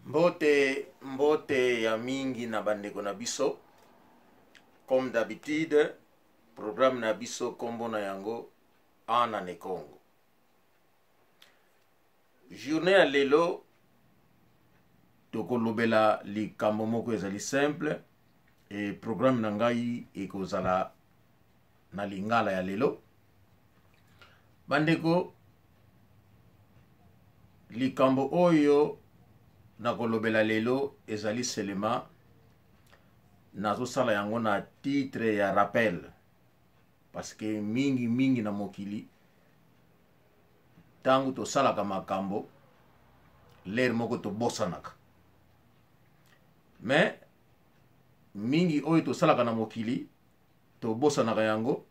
Mbote, mbote ya mingi na bandeko na biso. Comme d'habitude, programme na biso kombo na yango Ana ne Congo. Journée ya lelo tokolobela likambo moko ezali simple e programme na ngai ekozala na lingala ya lelo. Bandeko, likambo oyo nakolobela lelo ezali selema nazosala yango na titre ya rappel parce que mingi mingi na mokili ntango tosalaka makambo lere moko tobosanaka mais mingi oyo tosalaka na mokili tobosanaka yango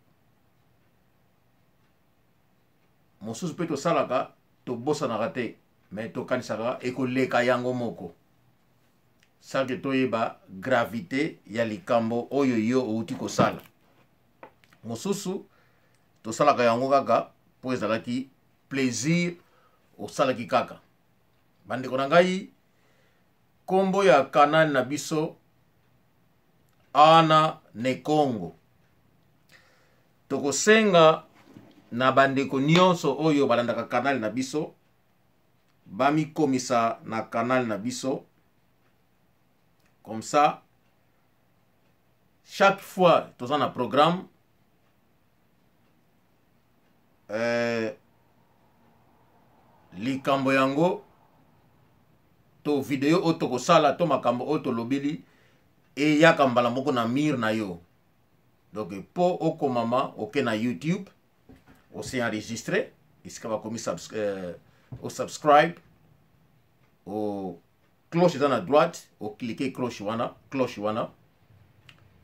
mosusu mpe tosalaka tobosanaka te me tokanisaka ekoleka yango moko sans ke toyeba gravité ya likambo oyo yo outi kosala mosusu tosalaka yango kaka mpo ezalaki plaisir osalaki kaka bandeko na ngai nkombo ya kanal na biso ana nekongo tokosenga na bandeko nyonso oyo balandaka kanal na biso bamikomisa na kanal na biso comme ça chaque fois toza na programme eh, likambo yango to video oyo tokosala to makambo oyo tolobeli eyaka mbala moko na mire na yo donc mpo okomama oke na youtube ose enregistre esika bakomi subs, euh, osubscribe o cloche eza na droite oclique cloche wana cloche wana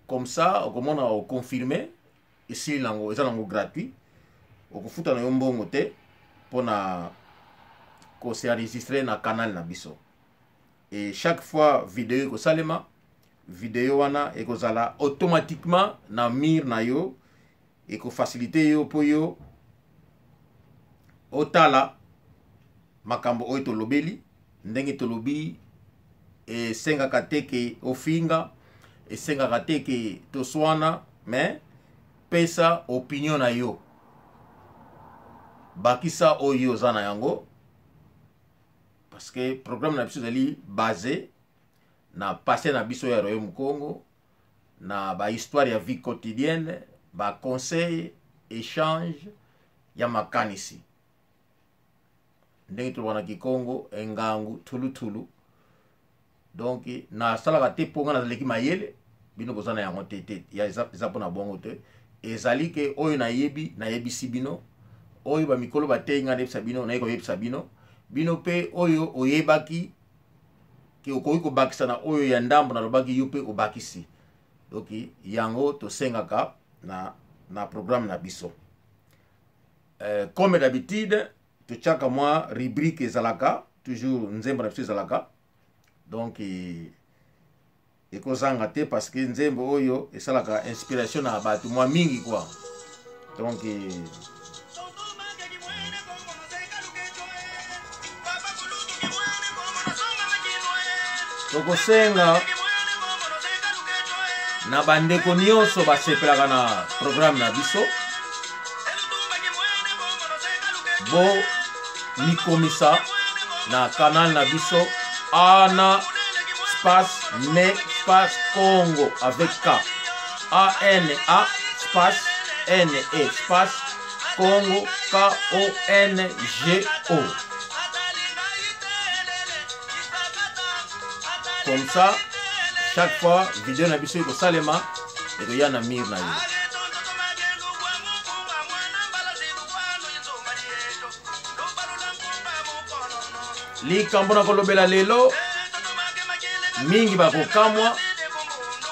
comme ça okomona oconfirme esili nango eza nango gratuit okofuta na yo mbongo te mpo na kose enregistre na canal na biso et chaque fois video ekosalema video wana ekozala automatiquement na mire na yo ekofacilite yo mpo yo otala makambo oyo tolobeli ndenge tolobi esengaka te ke ofinga esengaka te ke toswana mais pesa opinion na yo bakisa oyo oza na yango parce que programme na biso ezali base na passé na biso ya royaume congo na bahistoire ya vie quotidienne baconseil échange ya makanisi ndenge toloba na kikongo engangu tulutulu donc nasalaka te mpo ngai nazalaki mayele bino boza na yango te te eza mpo na bongo te ezali ke oyo nayebi nayebisi bino oyo bamikolo bateyi ngai nayebisa bino naye koyebisa bino bino mpe oyo oyebaki ke okoki kobakisa na oyo ya ndambo nalobaki yo mpe obakisi donc yango tosengaka na, na programme na biso euh, comme d'habitude totiaka mwa rubrique ezalaka toujours nzembo na biso ezalaka donc ekozanga te parce que nzembo oyo esalaka inspiration na bato mwa mingi quoi donc tokosenga na bandeko nyonso basepelaka na programme na biso bo mikomisa na canal na biso ana space ne space congo avec k a n a space n e space congo k o n g o comme ça chaque fois video na biso ekosalema ekoya na mire na yo likambo na kolobela lelo mingi bakokamwa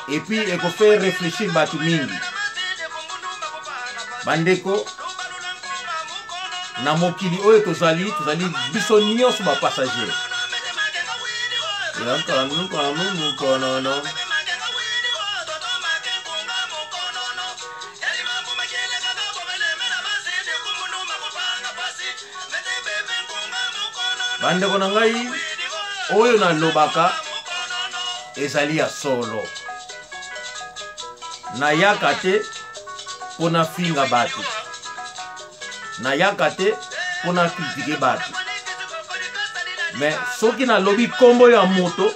epuis ekofaire réfléchir bato mingi bandeko na mokili oyo tozali tozali biso nyonso bapassager yankanukamunukonono bandeko na ngai Oyo nalobaka ezali ya solo. Nayaka te mpo nafinga bato, nayaka te mpo na kritike bato, me soki nalobi nkombo ya moto,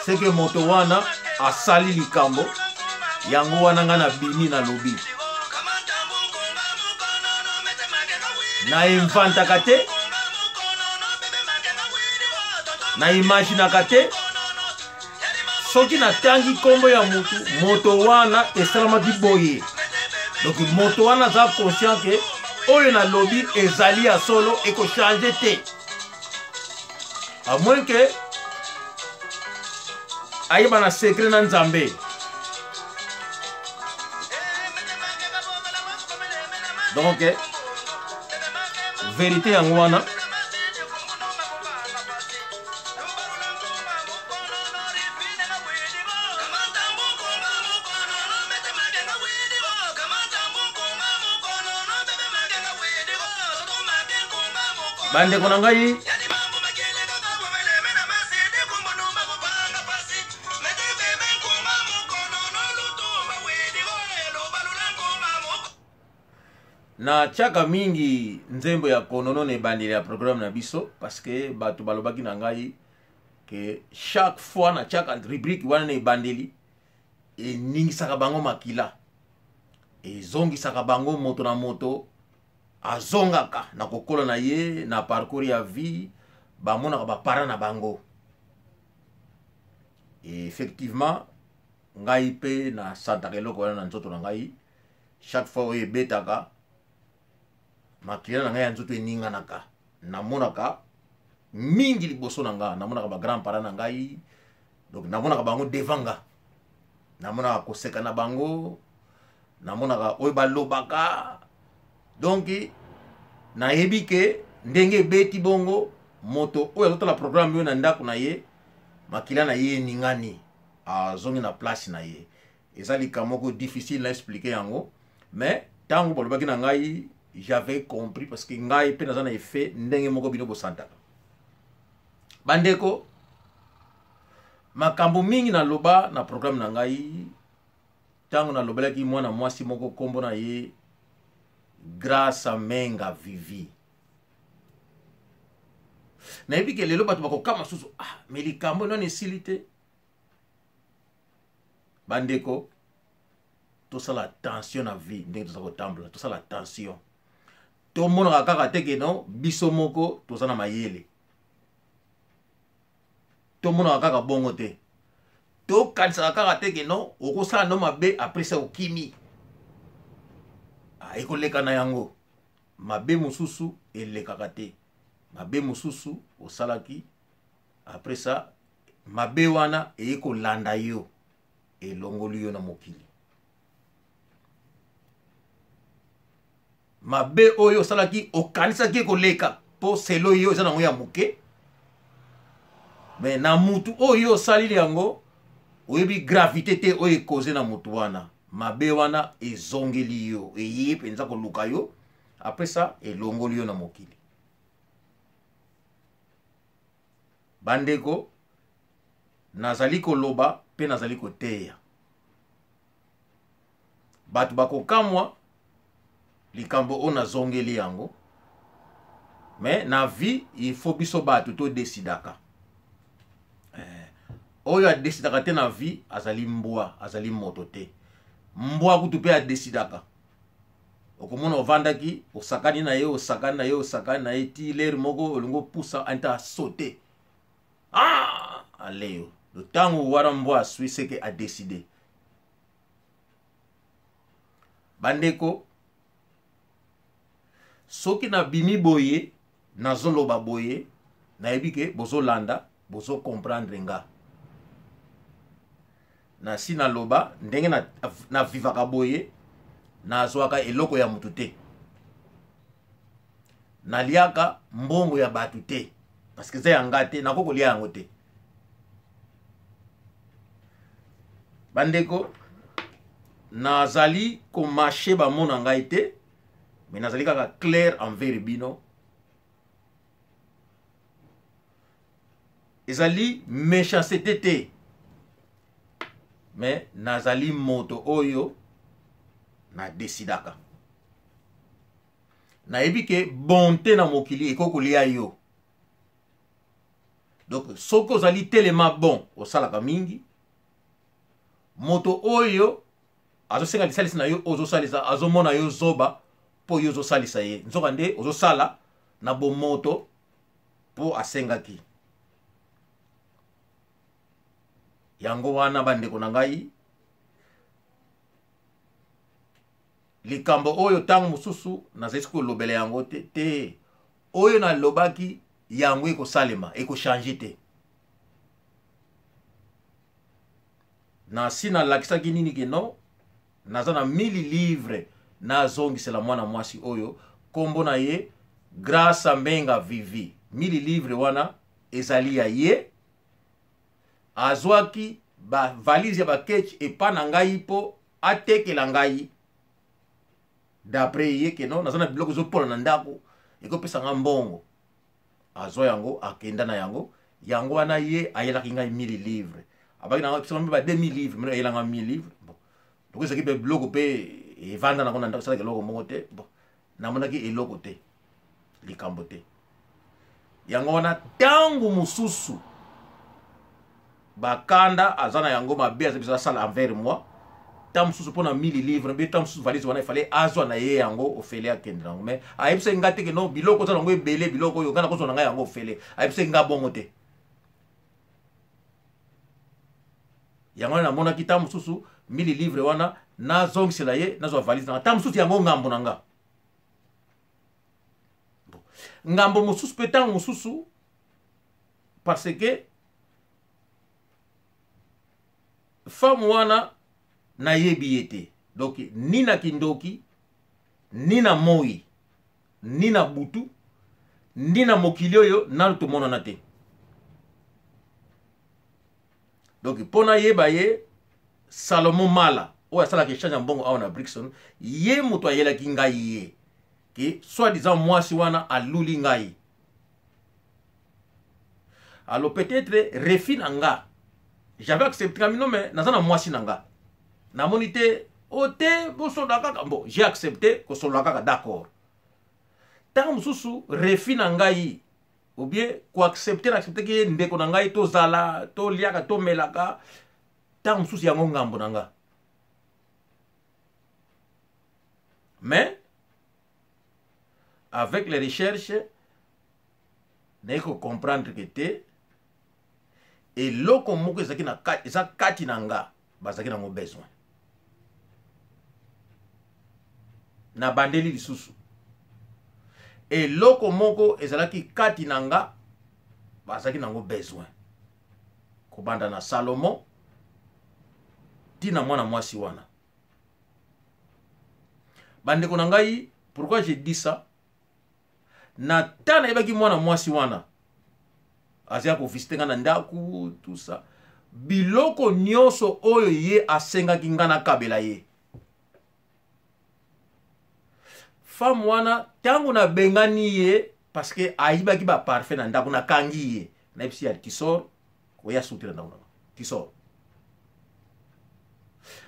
seke moto wana asali likambo yango wana ngai nabimi nalobi. Na inventaka te, na imaginaka te. Soki natangi nkombo ya motu, moto wana esalamaki boye, donc moto wana aza conscient ke oyo nalobi ezali ya solo, ekochange te, à moins que ayeba na secret na Nzambe. Donc vérité yango wana. Bandeko na ngai, natiaka mingi nzembo ya Konono na ebandeli ya programme na biso, parce que bato balobaki na ngai ke chaque fois natiaka rubrique wana na ebandeli, eningisaka bango makila, ezongisaka bango moto na moto, azongaka na kokola na ye na parcours ya vie, bamonaka baparent na bango. Et effectivement, ngai mpe nasantaka eloko wana na nzoto na ngai. Chaque fois oyo ebetaka, makila na ngai ya nzoto eninganaka, namonaka mingi liboso na nga, namonaka bagrand parent na ngai, donc namonaka bango devant nga, namonaka koseka na bango, namonaka oyo balobaka. Donc nayebi ke ndenge ebeti bongo, moto oyo azotala programme oyo na ndako na ye, makila na ye eningani, azongi na place na ye. Eza likambo moko difficile na expliquer yango, mais ntango balobaki na ngai, j'avais compris, parce que ngai mpe naza na effet ndenge moko bino bosantaka. Bandeko, makambo mingi naloba na programme na ngai, ntango nalobelaki mwana mwasi moko nkombo na ye Grâce Menga Vivi, nayebi ke lelo bato bakokama susu: ah, me likambo nano esili te. Bandeko, tosala attention na vie ndenge toza kotambola, tosala attention. Tomonaka kaka te ke no biso moko toza na mayele, tomonaka kaka bongo te, tokanisaka kaka te ke no okosala no mabe, après ça okimi, ah, ekoleka na yango. Mabe mosusu elekaka te, mabe mosusu osalaki, après ça mabe wana eye kolanda yo, elongoli yo na mokili. Mabe oyo osalaki, okanisaki ekoleka mpo selo yo eza nango ya moke, me na mutu oyo osalili yango, oyebi gravité te oyo ekoze na mutu wana. Mabe wana ezongeli yo, eye mpenza koluka yo, après ça elongoli yo na mokili. Bandeko, nazali koloba mpe nazali koteya bato, bakokamwa likambo oyo nazongeli yango. Mais na vie, il faut biso bato todesidaka. Oyo adesidaka te na vie azali mbwa, azali moto te. Mbwa kutu mpe adesidaka. Okomona ovandaki, osakani na ye, osakani na ye, osakani na ye ti lere moko olingi opusa anta asote, ah, aleyo. Ntango wana mbwa aswi, seke adeside. Bandeko, soki nabimi boye, nazoloba boye, nayebi ke bozolanda, bozokomprendre nga. Nasi naloba ndenge navivaka na boye, nazwaka eloko ya mutu te, naliaka mbongo ya bato te, parce que eza ya nga te, nakoki kolia yango te. Bandeko, nazali komashe bamona ngai te, me nazali kaka clair envers bino. Ezali méchanceté te, mais nazali moto oyo na decidaka. Nayebi ke bonte na mokili ekoki kolia yo. Donc soki ozali telema bon, osalaka mingi, moto oyo azosenga lisalisi na yo, ozosalisa, azomona yo zoba mpo yo ozosalisa ye, nzoka nde ozosala na bomoto mpo asengaki. Yango wana bandeko na ngai, likambo oyo ntango mosusu nazali kolobela yango te te, oyo nalobaki yango ekosalema, ekochange te. Nasi nalakisaki nini ke non, naza na 1000 livre nazongisela mwana mwasi oyo nkombo na ye Grâce Mbenga Vivi. 1000 livre wana ezali ya ye, azwaki ba valise ya baketch epa na ngai mpo atekela ngai. D'après ye ke non, naza na biloko ezopola na ndako, ekopesa nga mbongo. Azwa yango, akenda na yango. Yango wana ye ayelaki ngai 1000 livre, abaki na ngai ba 2000 livre, mino ayelanga 1000 livre. Bon, loko ezalaki mpe biloko mpe evanda nango na ndako, esalaki eloko moko te. Bon, namonaki eloko te, likambo te. Yango wana ntango mosusu bakanda aza na yango mabe aza biso asala envers moi. Ntango mosusu mpo na 1000 livre mpe ntango mosusu valise wana efale azwa na ye yango ofele, akende nango. Mais ayebisaki nga te ke non, biloko oza nango ebele, biloko oyo ngai nakozwa na ngai yango ofele. Ayebisaki nga bongo te. Yango wana namonaki ntango mosusu 1000 livre wana nazongisela ye, nazwa valise nanga. Ntango mosusu yango ngambo na nga, ngambo mosusu mpe ntango mosusu parce que femme wana nayebi ye te. Donc ni na kindoki, ni na moi, ni na butu, ni na mokili oyo nanu tomonana te. Donc mpo nayeba ye, Salomon Mala oyo asalaka échange ya mbongo awa na Brixton, ye moto ayelaki ngai ye ke soi disant mwasi wana aluli ngai. Alors peut-être refus na nga, j'avais accepté nga mino, mais naza na mwasi na nga, namoni te o te bosolola kaka. Bon, j'ai accepté kosolola kaka, d'accord. Ntango mosusu refus na ngai ou bien koaccepte, na accepteki ye ndeko na ngai, tozala, toliaka, tomelaka. Ntango mosusu yango ngambo na nga. Mais avec les recherches, naye kocomprendre ke te, eloko moko ezalaki na eza kati na nga, bazalaki nango besoin. Nabandeli lisusu, eloko moko ezalaki kati na nga, bazalaki nango besoin, kobanda na Salomo ntina mwana mwasi wana. Bandeko na ngai, pourquoi je dis ça? Na ta nayebaki mwana mwasi wana azalaki kovisite ngai na ndako, tout ça, biloko nyonso oyo ye asengaki ngai nakabela ye. Femme wana, ntango nabengani ye parce que ayibaki baparfum na ndako, nakangi ye, nayebisi ya tisor koya suti na ndako nanga tisor.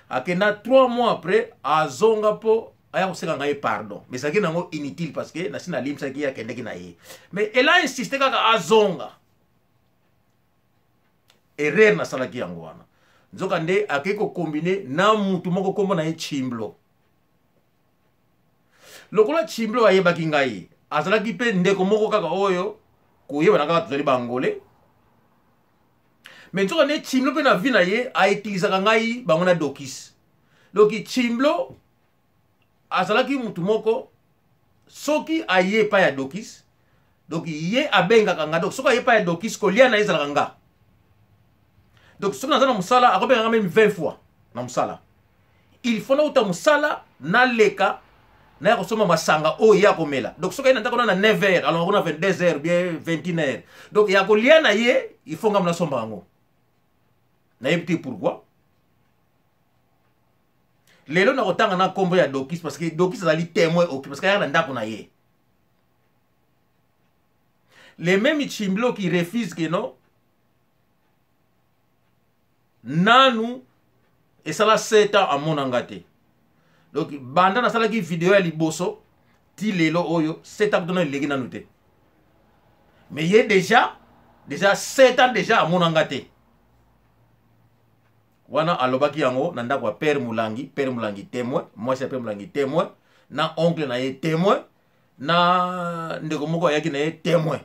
Akenda, 3 mois après azonga mpo aya kosenga ngai pardon, mais ezalaki nango inutile parce que nasi nalimbisaki ye, akendeki na ye. Mais elle a insisté kaka azonga. Erreur nasalaki yango wana. Nzoka nde akei kokombine na mutu moko nkombo na ye Chimblo. Lokola Chimblo ayebaki ngai, azalaki mpe ndeko moko kaka oyo koyebana kaka, tozali Bangole. Mais nzoka nde Chimblo mpe na vie na ye autilisaka ngai bango na Dokis. Donc Chimblo azalaki mutu moko, soki aye epai ya Dokis, donc ye abengaka nga. Donc soki aye epai ya Dokis, kolia na ye ezalaka nga. Donc soki naza na mosala, akobengaka même 20 fois na mosala. Il faut nauta mosala, naleka, naya kosomba masanga oyo ye akomela. Donc soki aye na ndako na 9 heures, alonga kuna 22 heures bien 21 heures. Donc ya kolia na ye, il faut ngambo nasomba yango. Nayebi te pourquoi lelo nakotanga na nkombo ya Dokis, parce que Dokis azali témoin oki, parce que ayaka na ndako na ye. Le même Chimblo qui refuse que non. Nanu esala 7 ans amona nga te. Donc banda nasalaki video ya liboso ti lelo oyo 7 ans kutona eleki nanu te. Mais ye déjà 7 ans déjà amona nga te. Wana alobaki yango na ndako ya Père Mulangi, Père Mulangi témoin, mwasi ya Père Mulangi témoin, na oncle na ye témoin, na ndeko moko ayaki na ye témoin.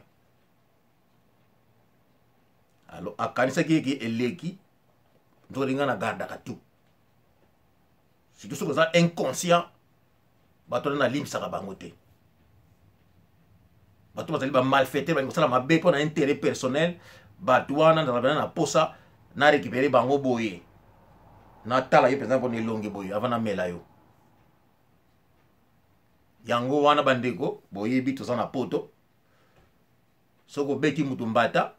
Alors akanisaki eke eleki nzoka nga na gardaka tout. Surtout soki oza inconscient, bato wana nalimbisaka bango te. Bato bazali bamalfaiteur, balingi kosala mabe mpo na intérêt personnel. Bato wana nazala na posa na récupérer bango boye, natala ye mpenza mpona elongi boye avant namela yo. Yango wana bandeko, boyebi toza na poto, soki obeti mutu mbata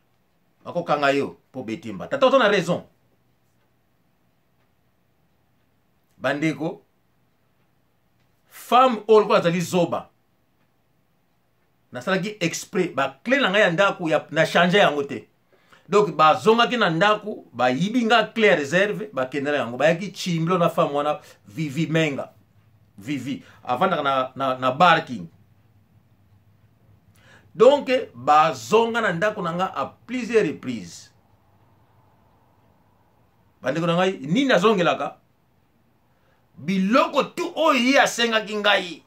bakokanga yo mpo obeti mbata. Tata oza na raison. Bandeko, femme oyo lokola azali zoba, nasalaki exprès baclé na ngai ya ndako na change yango te. Donc bazongaki na ndako, bayibi nga clé ya réserve, bakendela yango. Bayaki chimblo na femme wana Vivi Menga. Vivi avandaka na Barking. Donc bazonga na ndako na nga à plusieurs reprises. Bandeko na ngai, nini azongelaka biloko tu oyo ye asengaki ngai?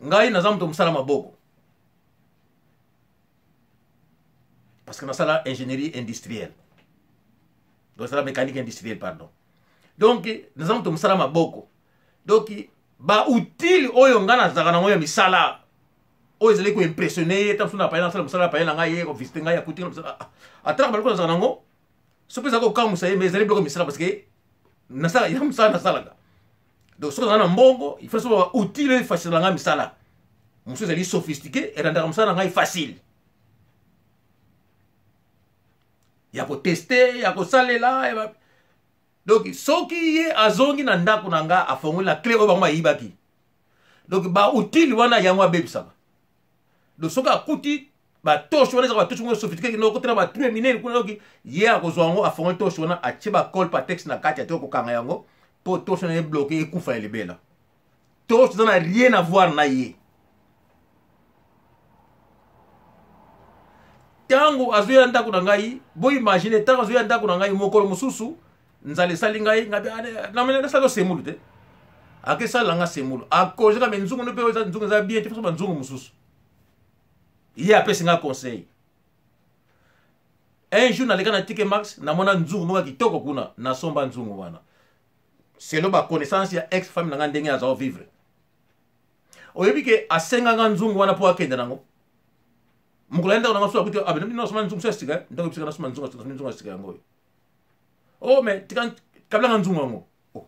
Ngai naza moto mosala maboko, parce que nasala ingénierie industrielle, donc nasala mécanique industrielle, pardon. Donc naza moto mosala maboko. Donc bautile oyo ngai nazalaka nango ya misala oyo ezali koimpressionne ye, ta mosusu na paye nasala mosala, paye na ngai, ye kovisite ngai, akuti atalaka baloko nazalaka nango. Soki ezali kokamwisa ye, mais ezali biloko misala, parce que nasala ya mosala nasalaka. Donc soki naza na mbongo, il faut so bautile oyo efacile na ngai misala mosusu ezali sophistiqué, erandaka mosala na ngai facile ya koteste, ya kosalela. Donc soki ye azongi na ndako na nga, afongoli na clé oyo bango bayibaki, donc bautile wana yango abebisaka. Donc soki akuti batoshe wana, ezaka batoshe moko sophistiqué, kende okotela batrou minene kuna. Donc ye akozwa yango, afongoli toshe wana, atie bacolle Patex na kati, ate kokanga yango mpo toshe wana ebloke, ekufa ya libela. Toshe eza na rien à voir na ye. Ntango azoya ndako na ngai, boimagine, ntango azoya ndako na ngai mokolo mosusu, nzala esali ngai, nasala semulu te, akesalela nga semulu, akozeka me nzungu no mpe nzungu eza bien te, faso banzungu mosusu. Ye apesi nga conseil. Un jour naleka na TK Maxx, namona nzungu moko ya kitoko kuna, nasomba nzungu wana selo baconnaissance ya ex femme na nga ndenge aza vivre. Oyebi ke asenganga nzungu wana mpo akende nango mokolo ya ndako nanga. So akuti nasoma nzungu so ya sika, ndako ebisika nasoma nzungu ya sika yango oyo. Oh, mais tika kabilanga nzungu yango. Oh,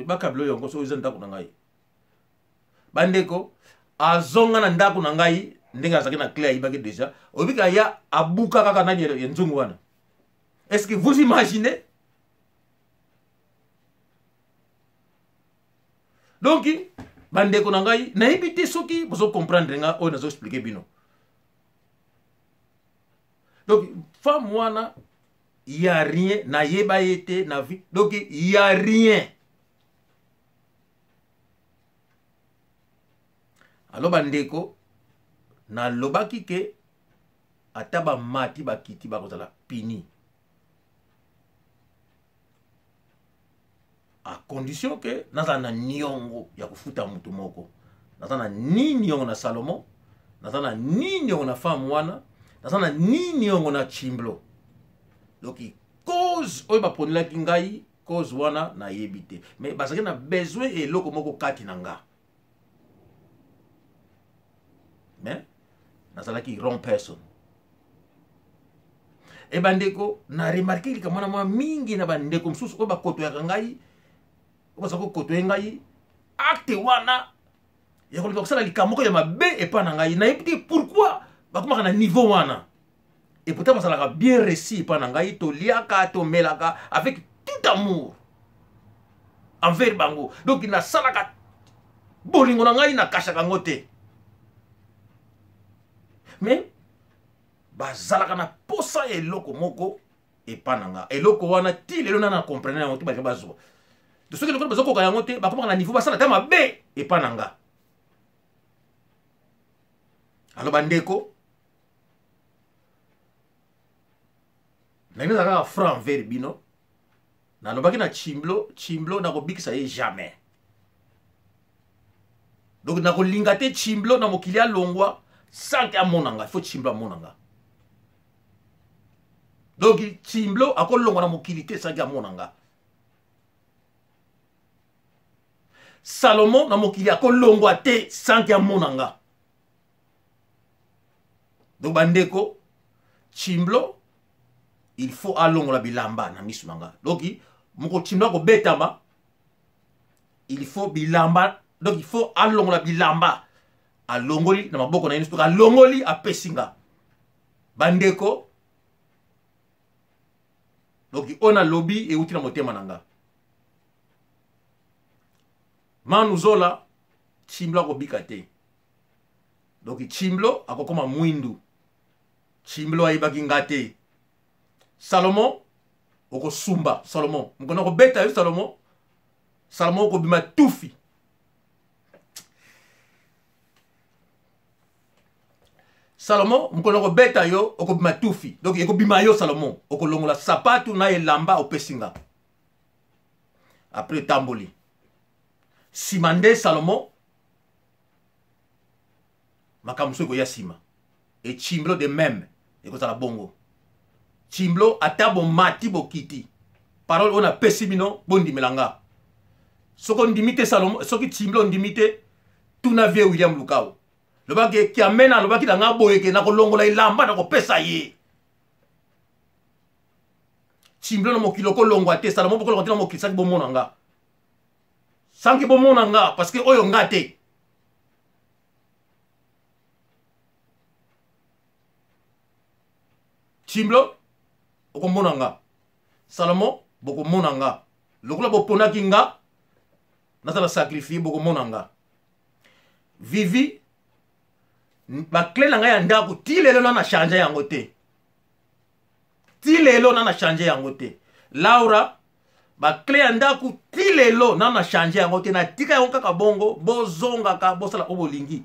bakabila oyo yango so eza ndako na ngai. Bandeko, azonga na ndako na ngai ndenge azalaki na clé ayibaki déjà. Oyebi ke aya abuka kaka nani ya nzungu wana? Est ce que vous imaginez? Donc bandeko na ngai, nayebi te soki bozocomprendre nga oyo nazoexplike bino. Donc femme wana, ya rien, nayeba ye te na vie. Donc ya rien. Alo bandeko, nalobaki ke ata bamati bakiti bakozala puni, à condition ke nazala na niongo ya kofuta motu moko. Naza na ni niongo na Salomon, naza na ni niongo na femme wana, naza na ni niongo na Chimblo. Donc cause oyo baponelaki ngai, cause wana nayebi te, mais bazalaki na besoin eloko moko kati na nga, mais nazalaki wrong person. E bandeko, na remarke likambo wana mwa mingi na bandeko mosusu oyo bakotoyaka ngai, oyo baza kokotoye ngai, acte wana ya koluka kosala likambo moko ya mabe epai na ngai. Nayebi te pourquoi bakomaka na niveau wana, et pourtant bazalaka bien reçu epai na ngai, toliaka, tomelaka avec tout amour envers bango. Donc nasalaka bolingo na ngai, nakashaka yango te, mais Bazalaka na posa ya eloko moko epa na nga. Eloko wana ti lelo na na comprendre yango te, balinga bazwa. To soki eloko bazokoka yango te, bakomaka na niveau basala ata mabe epa na nga. Alors bandeko, ndenge nazalaka kaka franc envers bino, nalobaki na Chimblo, Chimblo nakobikisa ye jamais. Donc nakolinga te Chimblo na mokili alongwa sans ke amona nga. Il faut Chimblo amona nga. Donc Chimblo akolongwa na mokili te sans ke amona nga. Salomon na mokili akolongwa te sans ke amona nga. Donc bandeko, Chimblo il faut alongola bilamba na miso na nga. Donc moko Chimblo akobetama, il faut bilamba, donc il faut alongola bilamba, alongoli na maboko na ye, donc alongoli apesi nga. Bandeko, donc oyo nalobi euti na motema na nga. Manu Zola, Chimblo akobika te. Donc Chimblo akokoma mwindu. Chimblo ayebaki nga te. Salomon okosumba. Salomon mokona kobeta yo. Salomon, Salomon okobima tufi. Salomon mokolo kobeta yo, okobima tufi. Donc ekobima yo. Salomon okolongola sapatu na elamba opesi nga. Après etamboli nsima nde Salomon makambo soki ekoya nsima. E Chimblo de même ekozala bongo. Chimblo, ata bomati bokiti, parole oyo napesi bino, bondimela nga. Soki ondimi te Salomon, soki Chimblo ondimi te, tuna vie William Lukao. Lobaki Kiamena alobaki na nga boye ke nakolongola elamba nakopesa ye. Chimblo na mokili okolongwa te. Salomo bokolongwa te na mokili sanki bomona nga, sanki bomona nga, parce que oyo nga te. Chimblo okomona nga, Salomo bokomona nga. Lokola boponaki nga nazala sacrifie, bokomona nga. Vivi, bakle na ngai ya ndako ti lelo na na change yango te, ti lelo na na change yango te. Laura, bakle ya ndako ti lelo na na change yango te, natika yango kaka bongo. Bozongaka, bosala oyo bolingi.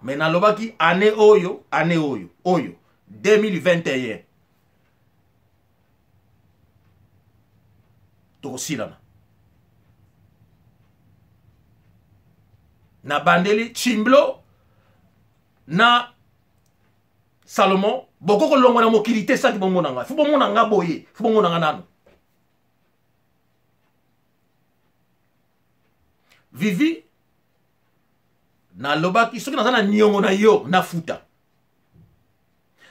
Me nalobaki ane oyo, ane oyo oyo 2021 tokosilana. Nabandeli Chimblo na Salomon, boko kolongwa na mokili te sanki bomona nga. Fo bomona nga boye, fo bomona nga nano. Vivi, nalobaki soki naza na niongo na yo nafuta.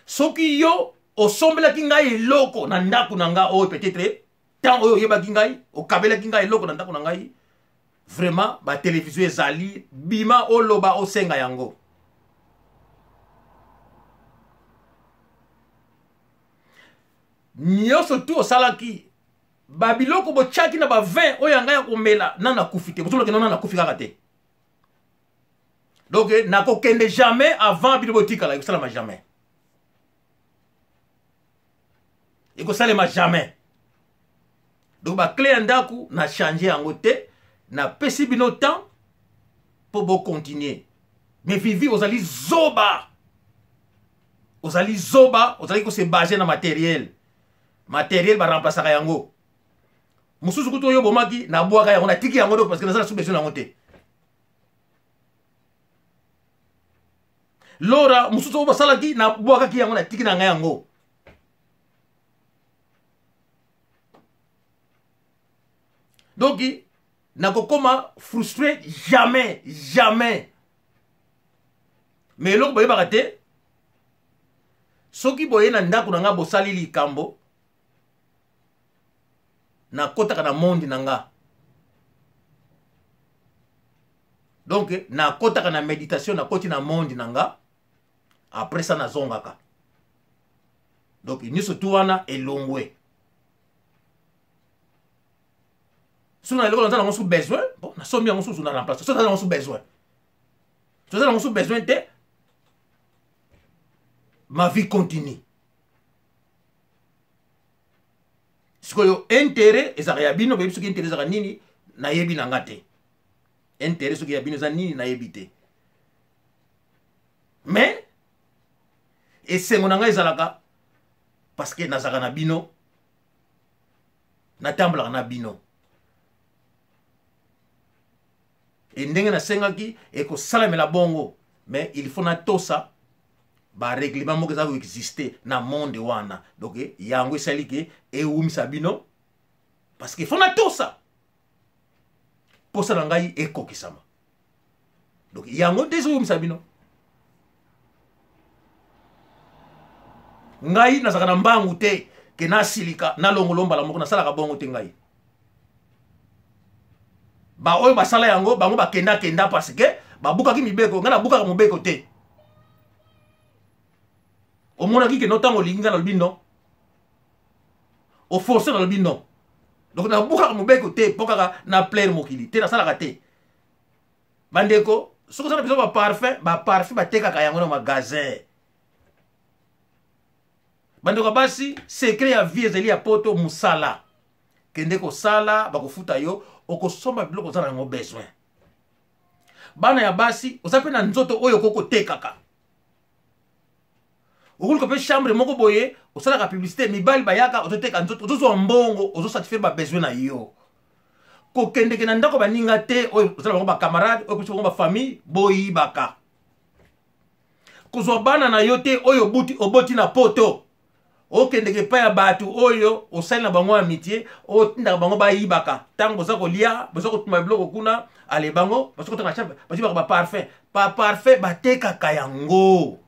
Soki yo osombelaki ngai eloko na ndako na nga oyo, peut-être temps oyo oyebaki ngai, okabelaki ngai eloko na ndako na ngai, vraiment batelevizio ezali, bima oloba osenga yango. Nyonso tu osalaki, babiloko botiaki na ba vin oyo ya ngai ya komela, nanu nakufi te. Bozolokende nanu nakufi kaka te. Donc nakokende jamais avant bino botikala. Ekosalama jamais, ekosalema jamais. Donc bakle ya ndako na change yango te, napesi bino temps mpo bocontinue. Mais Vivi, ozali zoba, ozali zoba, ozali kose base na matériel. Matériel baremplasaka yango. Mosusu kutu oyo obomaki, nabwaka yango, natiki yango, donc parce que naza na su besoin yango te. Lora, mosusu oyo basalaki, nabwakaki yango, natiki na ngai yango. Donc nakokoma frustré jamais, jamais. Mais eloko boyebaka te, soki boye na ndako na nga bosali likambo, nakotaka na monde na nga. Donc nakotaka na méditation, nakoti na monde na nga, après ça nazongaka. Donc nyonso tu wana elongwe. Soki na eloko naza nango su besoin, bon, nasombi yango susu na remplace. Soki naza nango su besoin, toza nango su besoin te. Ma vie continue. Sikoyo intérêt ezalaka ya bino, boyebi soki intérêt ezalaka nini, nayebi na nga te. Intérêt soki ya bino eza nini, nayebi te. Mais esengo na ngai ezalaka parce que nazalaka na bino, natambolaka na bino. E ndenge nasengaki ekosalamela bongo, mais il faut natosa barèglement moko eza koexiste na monde wana. Donc yango esali ke ewumisa bino parce que faut natosa posa na ngai ekokisama. Donc yango nde ezowumisa bino. Ngai nazalaka na mbangu te ke nasilika nalongolo mbala moko, nasalaka bongo te. Ngai baoyo basala yango, bango bakendakenda parce que babukaki mibeko. Ngai nabukaka mobeko te. Omonaki ke no ntango olingi ngai nalobi non, oforce nalobi non. Donc nabukaka mobeko te mpo kaka na plaire mokili te, nasalaka te. Bandeko, soki oza na besoin baparfum, baparfum batekaka yango na magasin. Bandeko ya basi, secret ya vie ezali ya poto, mosala. Kende kosala, bakofuta yo, okosomba biloko oza na yango besoin. Bana ya basi, oza mpe na nzoto oyo okoki kotekaka, okoluka mpe chambre moko boye, osalaka publicité, mibali bayaka, ozoteka nzoto, ozozwa mbongo, ozosatisfaire babesoin na yo. Kokendeke na ndako baninga te oyo ozala bango bacamarade, oyo kopesa bango bafamille, boyibaka. Kozwa bana na yo te oyo obuti oboti na poto, okendeke epai ya bato oyo osali na bango amitie, otindaka bango bayibaka. Ntango boza kolia, boza kotuma biloko kuna, ale bango baza kotanga chambre, bazibaka baparfum. Baparfum batekaka yango.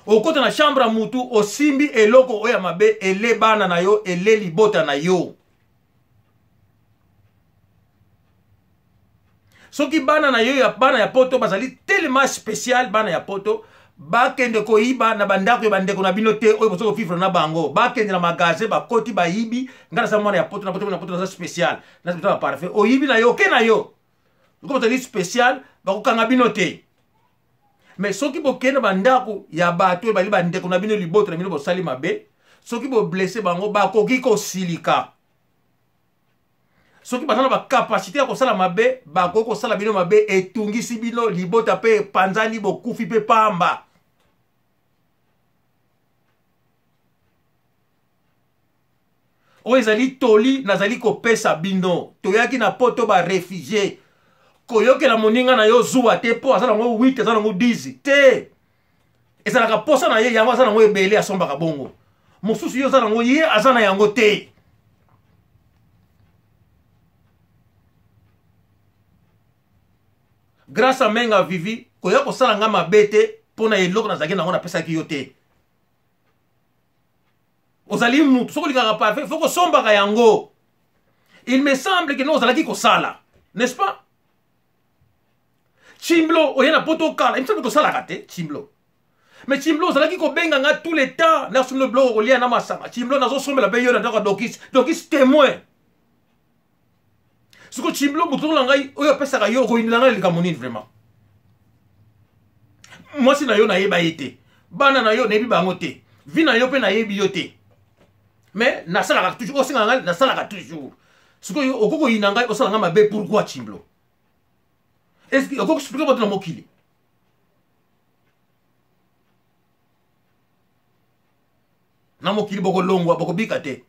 Okota na chambre ya mutu, osimbi eloko oyo ya mabe, ele bana na yo, ele libota na yo. Soki bana na yo ya bana ya poto bazali tellement spécial, bana ya poto bakende koyiba na bandako ya bandeko na bino te oyo boza kovivre na bango. Bakende na magasin, bakoti, bayibi. Ngai naza mwana ya poto, na poto, na poto naza spécial, naza baparfait. Oyibi na yo, oke na yo, lokola bozali spécial, bakokanga bino te. Mais soki bokende na bandako ya bato oyo bali bandeko na bino, libota na bino, bosali mabe, soki boblesse bango, bakoki kosilika. Soki baza na bakapasite ya kosala mabe, bakoki kosala bino mabe, etungisi bino libota mpe epanzani, bokufi mpe pamba. Oyo ezali toli nazali kopesa bino. Toyaki na poto barefugie. Koyokela moninga na yo zuwa te mpo aza nango 8, aza nango 10 te. Ezalaka posa na ye, yango aza nango ebele, asombaka bongo. Mosusu yo oza nango, ye aza na yango te. Grâce a Menga Vivi, koya kosala nga mabe te mpo na eloko nazalaki nango napesaki yo te. Ozali mutu, soki olingaka parfait, fo kosombaka yango. Il me semble que no ozalaki kosala, n'est-ce pas? Chimblo oye na poto okala, il me semble kosalaka te Chimblo. Mais Chimblo ozalaki kobenga nga tous les temps, nasombela biloko kolia na masanga. Chimblo nazosombela mpe yo na ndako ya Dokis, Dokis témoin. Siko Chimblo, moto lokola ngai oyo apesaka yo, okoyindela ngai likambo nini vraiment? Mwasi na yo nayeba ye te, bana na yo nayebi bango te, vi na yo mpe nayebi yo te, mais nasalaka toujours, osengaka ngai nasalaka toujours. Sikoyo okoki koyina ngai, osala ngai mabe, pourquoi Chimblo? Est ce que okoki explike bato na mokili? Na mokili bokolongwa, bokobika te.